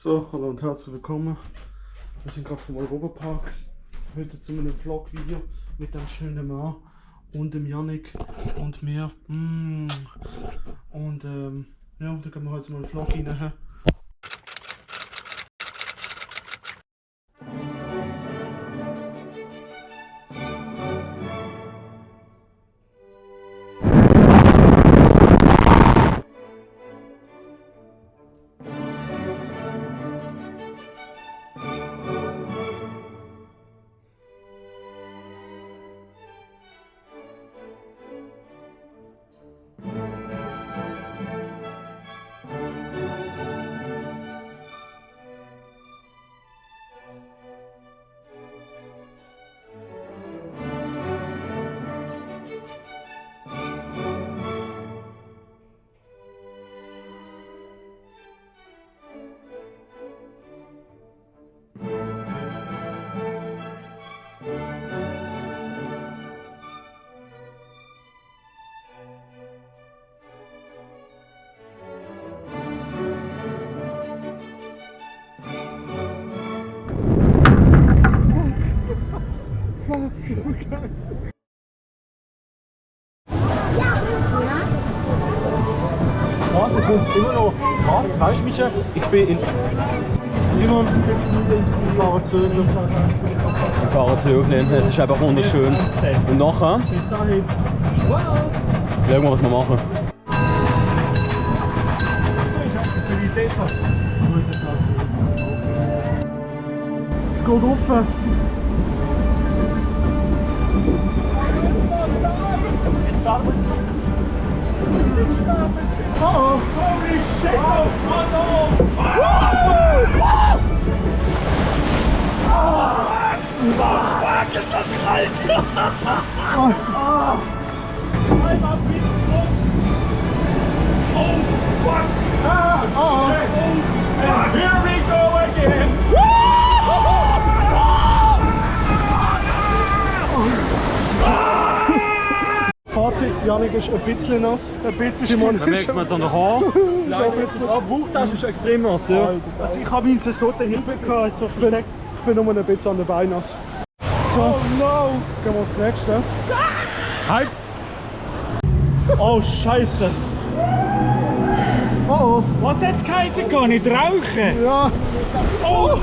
So, hallo und herzlich willkommen. Wir sind gerade vom Europapark. Heute zu einem Vlog-Video mit dem schönen Mann und dem Yannick und mir. Und ja, da gehen wir heute mal einen Vlog rein. Was? Es ist immer noch krass, weißt du, Micha? Ich bin in. Simon, wir fahren zurück. Wir fahren zurück, es ist einfach wunderschön. Und nachher Bis dahin. schauen wir, was wir machen. Es geht rauf. Oh, holy shit! Fuck, ist das kalt! Einmal bitte zurück! Oh, fuck! Oh, And here we go again! Fazit, Yannick ist ein bisschen nass. Ein bisschen Simon Dann merkt man es an der Haar. Die Bauchtasche ist extrem nass, ja. Also ich habe ihn so dahin gehabt, also ich bin nur ein bisschen an den Beinen nass. So, oh no! Gehen wir aufs nächste. Halt! Oh, Scheiße! Oh oh! Was hat's geheißen? Kann nicht rauchen? Ja! Oh!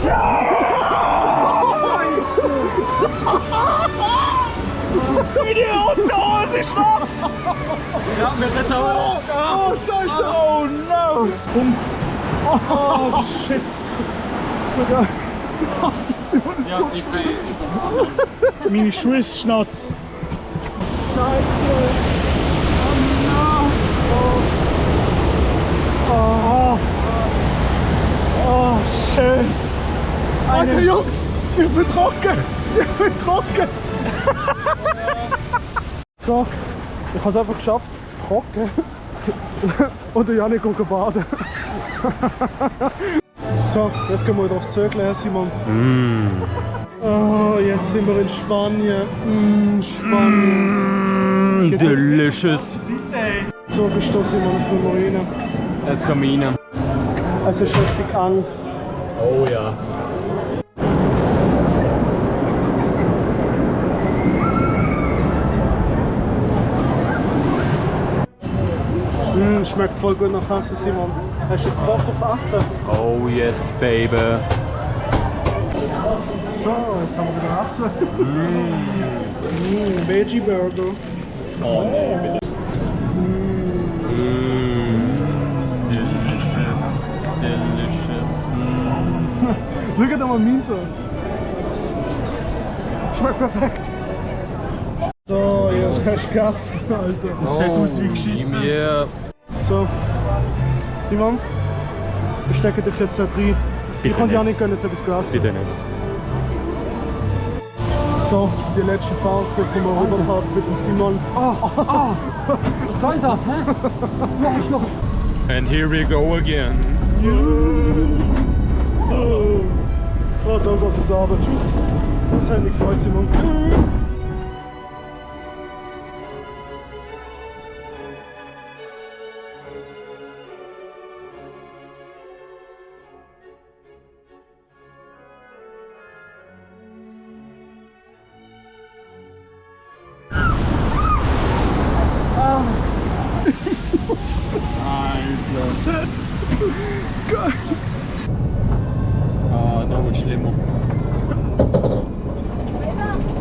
Idiot, die Hose ist nass! Ja, wir sind auch. Oh Scheiße! Oh no! Oh shit! Sogar. Ja, ich bin. Meine Schuhe ist Schnatz. Scheiße! Oh, oh schön. Alter Jungs! Ich bin trocken! Ich bin trocken! So, ich habe es einfach geschafft. Trocken. Und der Yannick geht baden. So, jetzt gehen wir wieder aufs Zögel, Simon. Oh, jetzt sind wir in Spanien. Spanien. Delicious. So, bist du, Simon, jetzt müssen wir rein. Jetzt kommen wir rein. Es ist richtig eng. Oh ja. Schmeckt voll gut nach Essen, Simon. Hast du jetzt Bock auf Essen? Oh yes, baby. So, jetzt haben wir wieder Essen. Veggie Burger. Oh nee, bitte. Delicious. Delicious. Schau dir mal meinen so. Schmeckt perfekt. So, jetzt hast du gegessen, Alter. Sieht aus wie geschissen. Yeah. So, Simon, ich stecke dich jetzt da rein. Bitte Ich und nicht. Yannick können jetzt etwas essen. Bitte nicht. So, die letzte Fahrt vom Europapark mit dem Simon. Was soll das, hä? And here we go again. Oh, da geht's jetzt runter. Tschüss. Das hat mich gefreut, Simon. Tschüss.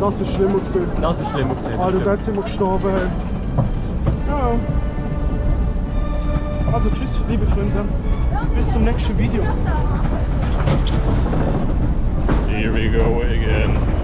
Das ist schlimmer gewesen. Das ist schlimmer gewesen. Alter, dort sind wir gestorben. Ja. Also tschüss, liebe Freunde. Bis zum nächsten Video. Here we go again.